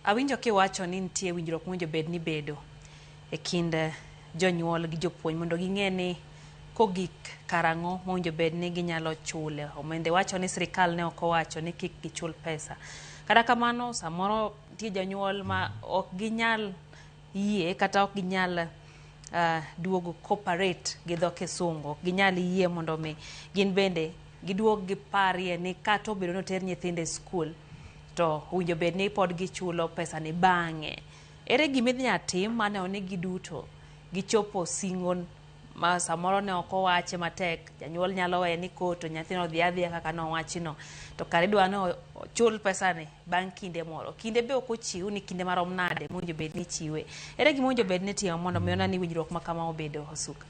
Awinjo kiwacho ni nitie winjruok mowinjo bed ni bedo e kind jonyuol gi jopuonj mondo ging'e ni kogik karang'o mowinjo bed ni ginyalo chule. Omende wacho ni sirikal ne ok owacho ni kik gichul pesa. Kata kamano, samoro nitie jonyuol ma ok ginyal yie kata ok ginyal duogo cooperate gi dho kisungu. Ok ginyal yie mondo mi gin bende giduog giparie ni kata obedo ni oter nyithindo e skul to owinjo bed ni pod gichulo pesa ni bang'e. Ere gima inyalo tim maneno ni giduto gichopo singo ma samoro ne ok owache matek, janyuol nyalo weye ni ko to nyathino odhi adhiya kaka nowachino, to kare idwa ni ochul pesani bang' kinde moro. Kinde be ok ochiw ni kinde marom nade mowinjo bed ni ichiwe. Ere gima owinjo bed ni itimo mondo mi one ni winjruok ma kama obedo, Osuka?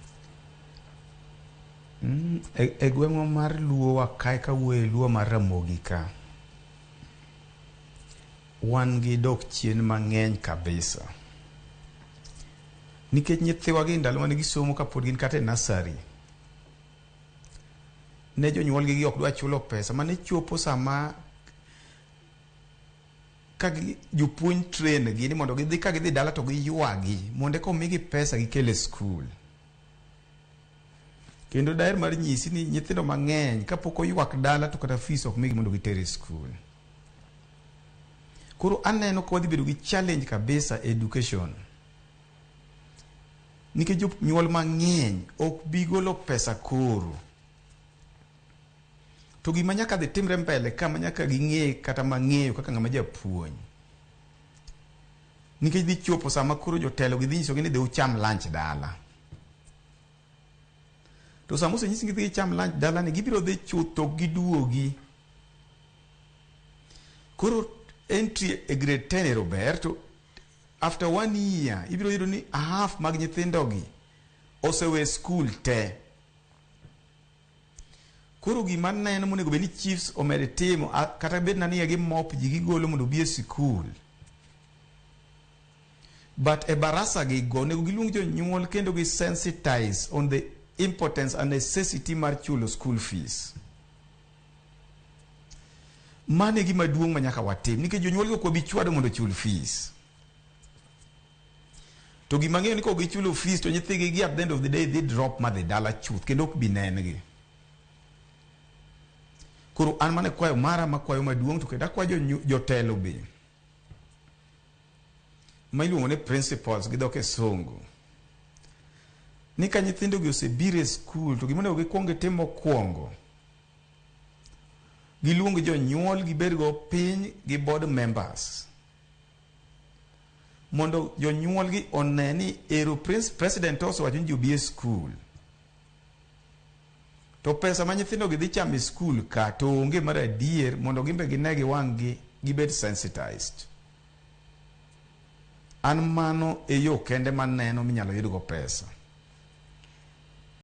E gweng'wa mar Luo wa kae, kawuoyo e Luo mar Ramogi ka, wan gi dok chien mang'eny kabisa. Nikech nyithiwa gi ndalo mane gisomo kapod gin kata e nursery, ne jonyuol gi ok dwa chulo pesa mane chopo sama ka jopuonj train gi ni mondo gidhi, ka gidhi dala to giywagi mondo eka omigi pesa gikel e skul. Kendo daher mar nyisi ni nyithindo mang'eny kapok oywak dala to kata fees ok migi mondo giter e skul. Koro aneno ka wadhi bedo gi challenge kabisa e education. Nikech jonyuol mang'eny ok bi golo pesa koro. To gima nyaka dhi timre mbele ka ma nyaka ging'e kata mang'eyo kaka ng'ama japuonj. Nikech dhi chopo sama koro jotelo gi dhi nyisogi ni dhi ucham lunch dala. To sama osenyisi ni dhi cham lunch dala ni, gibiro dhi chuth to ok giduogi. Koro entry e grade 10 ero ber, to after one year ibiro yudo ni half mag nyithindogi osewe skul te. Koro gima neno monego bed ni chiefs omed timo, kata bed na ni gimop ji gigolo mondo obi e sikul. But e barasa gi go onego giluong jonyuol kendo gi sensitize on the importance and necessity mar chulo school fees. Mano e gima duong' ma nyaka watim nikech jonyuol gi ok wabi chwado mondo ochul fees. To gima ang'eyo ni kok gichulo fees to nyithigi gi at the end of the day dhi drop ma dhi dala chuth kendo ok bi nengi. Koro an mana kwayo mara makwayo maduong' to kendo akwayo jotelo be ma iluongo ni principals gi dho kisungu ni ka nyithindo gi osebiro e skul to gima onego gikwong gitim mokwongo, giluong jonyuol, gibed go piny gi board members mondo jonyuol gi one ni ero president osewacho ni ji obi e skul to pesa ma nyithindo gi dhi chamo e skul ka to onge mar adier, mondo gin be gine gi wang' gi gibed sensitized. An mano e yo kende maneno minyalo yudgo pesa.